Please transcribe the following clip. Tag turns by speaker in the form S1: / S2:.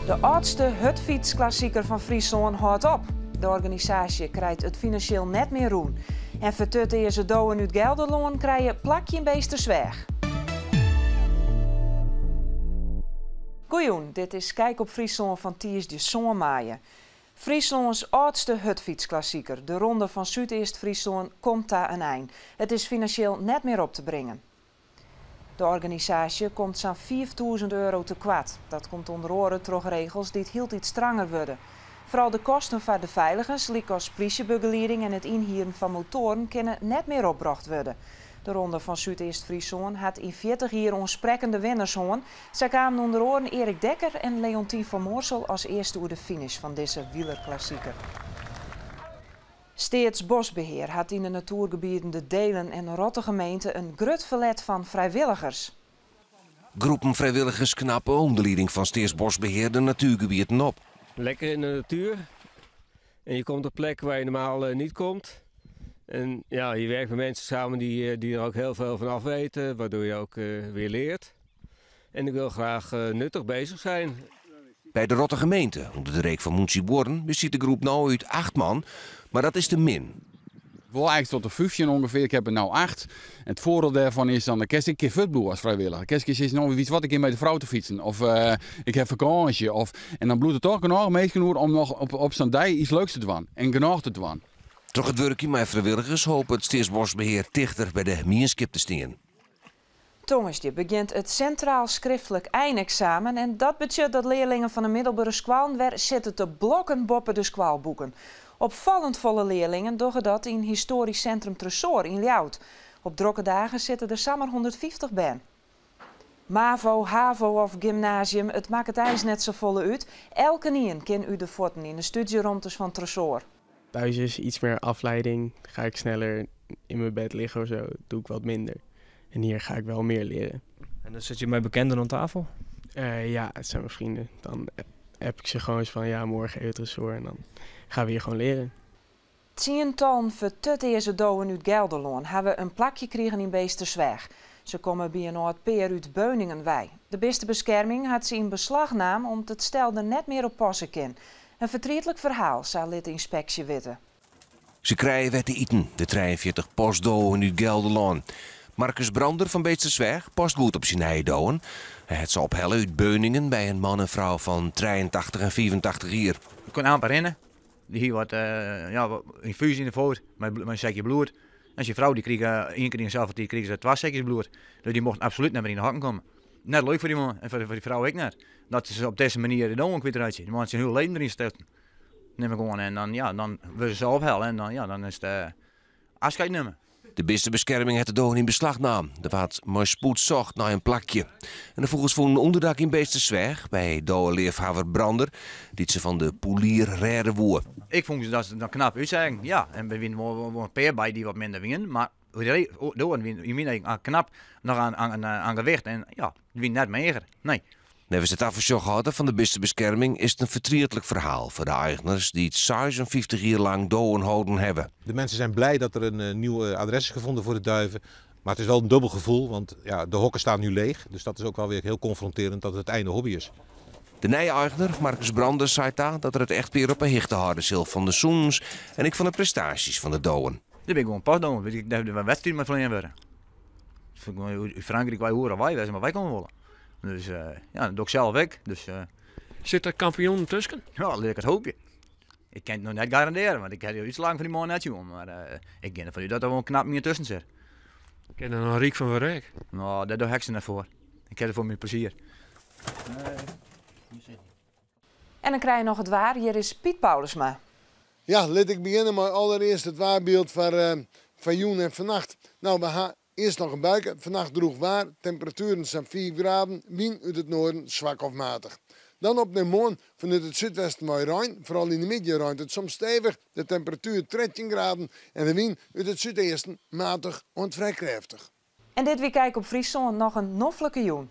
S1: De âldste hurdfytsklassiker fan Fryslân hâldt op. De organisaasje krijt it finansjeel net mear rûn. En fertutearze dowen út Gelderlân krije plakje yn Beetstersweach. Goejûn, dit is Kijk op Fryslân fan tiisdei sân maaie. Fryslâns âldste hurdfytsklassiker, de Ronde fan Súdeast-Fryslân, komt ta in ein. It is finansjeel net mear op te bringen. De organisaasje komt sa'n 5000 euro tekoart. Dat komt ûnder oare troch regels dy't hieltyd stranger wurde. Foaral de kosten foar de feiligens, lykas plysjebegelieding en it ynhieren fan motoaren, kinne net mear opbrocht wurde. De Ronde fan Súdeast-Fryslân hat yn 40 jier oansprekkende winners hân. Sa kamen ûnder oaren Erik Dekker en Leontien van Moorsel as earste oer de finish fan dizze wielerklassiker. Steatsboskbehear hat yn de natoergebieten de Deelen en Rottige Meente in grut ferlet fan frijwilligers.
S2: Groepen frijwilligers knappe ûnder lieding fan Steatsboskbehear de natuergebieten op.
S3: Lekker in de natuer en je komt op plekken waar je normaal niet komt. En ja, je werkt met mensen samen die er ook heel veel van af weten, waardoor je ook weer leert. En ik wil graag nuttig bezig zijn.
S2: By de Rottige Meente, ûnder de reek fan Mûntsjebuorren, bestiet de groep no út 8 man, mar dat is te min.
S4: Ik wol eigentlik tot de 15 ongeveer, ik heb er nou 8. En het voordeel daarvan is dan, dan kinst ek in kear fuortbliuwe as frijwilliger. Kinst sizze, no, weet je wat, ik gean mei de frou te fytsen. Of ik ha fakânsje. Of, en dan bliuwt der toch genôch minsken oer om noch op sa'n dei iets leuks te dwaan. En genôch te dwaan.
S2: Troch it wurkjen mei frijwilligers hopet Steatsboskbehear tichter by de mienskip te stean.
S1: Tongersdei begjint it sintraal skriftlik eineksamen en dat betsjut dat learlingen fan de middelbere skoallen wer sitte te blokken boppe de skoalboeken. Opfallend folle learlingen dogge dat yn Histoarysk Sintrum Tresoar yn Ljouwert. Op drokke dagen sitte der samar 150 bern. Mavo, havo of gymnasium, it makket eins net safolle út. Elkenien kin út de fuotten yn de stúdzjeromtes fan Tresoar.
S5: Thuis is iets meer afleiding, ga ik sneller in mijn bed liggen of zo, doe ik wat minder. En hier ga ik wel meer leren.
S6: En dan sit je mei bekenden oan tafel?
S5: Ja, het zijn mijn vrienden. Dan app ik ze gewoon eens van ja, morgen even Tresoar en dan gaan we hier gewoon leren.
S1: Tsientallen fertutearze dowen út Gelderlân hawwe in plakje krigen yn Beetstersweach. Se komme by in âld pear út Beuningen wei. De bistebeskerming hat se yn beslach naam om't it stel der net mear op passe kin. In fertrietlik ferhaal, sa lit de ynspeksje witte.
S2: Se krije wer te iten, de 43 postdowen út Gelderlân. Marcus Brander fan Beetstersweach past goed op syn nije dowen. Hy hat se ophelle út Beuningen by in man en frou fan 83 en 85 jier.
S7: Ik kon amper rinne. Dy hie wat, ja, ynfús yn de foet mei in sekje bloed. En syn frou dy krige ien kear yn de safolle tiid krige se twa sekjes bloed. Dus dy mochten absolút net mear yn de hokken komme. Net leuk foar dy man en foar dy frou ek net. Dat se op dizze manier de dowen kwytreitsje. Dy man hat syn hiele leven deryn stutsen. Nim ik oan. En dan, ja, dan wurde se ophelle en dan, ja, dan is it afskeid nimme.
S2: De bistebeskerming hat de dowen yn beslach naam. Der waard mei spoed socht nei in plakje. En de fûgels fûnen ûnderdak yn Beetstersweach by doweleafhawwer Brander, dy't se fan de poelier rêde woe.
S7: Ik fûn se dat se der knap útseagen, ja. En der wienen wol in pear by dy't wat minder wienen, mar de oaren wienen yn myn eagen knap noch oan gewicht en ja, wienen net meager, nee.
S2: Neffens de tafersjochhâlder fan de bistebeskerming is it in fertrietlik ferhaal foar de eigners dy't 56 jier lang dowen holden hawwe.
S8: De mensen zijn blij dat er een nieuw adres is gevonden voor de duiven. Maar het is wel een dubbel gevoel, want ja, de hokken staan nu leeg. Dus dat is ook wel weer heel confronterend dat het het einde hobby is.
S2: De nije eigner, Marcus Brander, sei ta dat er it echtpear op 'e hichte hâlde sil fan de sûnens en ek fan de prestaasjes fan de dowen.
S7: Dit binne gewoan postdowen, weet ik, dêr wedstriden mei flean wurde. Yn Frankryk wy oeral wei wêze, mar wy komme wolle. Dus ja, dat doch ik self ek. Dus,
S6: Sit der kampioenen tusken?
S7: Ja, lit ik it hoopje. Ik kin it noch net garandearje, want ik ha de útslaggen fan dy man net sjoen. Mar ik gean derfan út dat der wol in knap ien tusken sit.
S6: Kin der noch ryk fan wurde ek?
S7: No, dêr doch ik se net foar. Ik ha it foar myn plezier.
S1: En dan krije je noch it waar. Hjir is Piet Paulusma.
S9: Ja, lit ik begjinne mei allerearst it waarbyld foar foar jûn en fannacht. No, we ha earst noch in buike. Fannacht drûch waar, temperatueren sa'n 5 graden, wyn út it noarden swak of matich. Dan op nei moarn fanút it súdwesten wei rein. Foaral yn de middei reint it soms stevich. De temperatuer 13 graden en de wyn út it súdeasten matich oant frij krêftich.
S1: En dit wie Kijk op Fryslân noch in noflike jûn.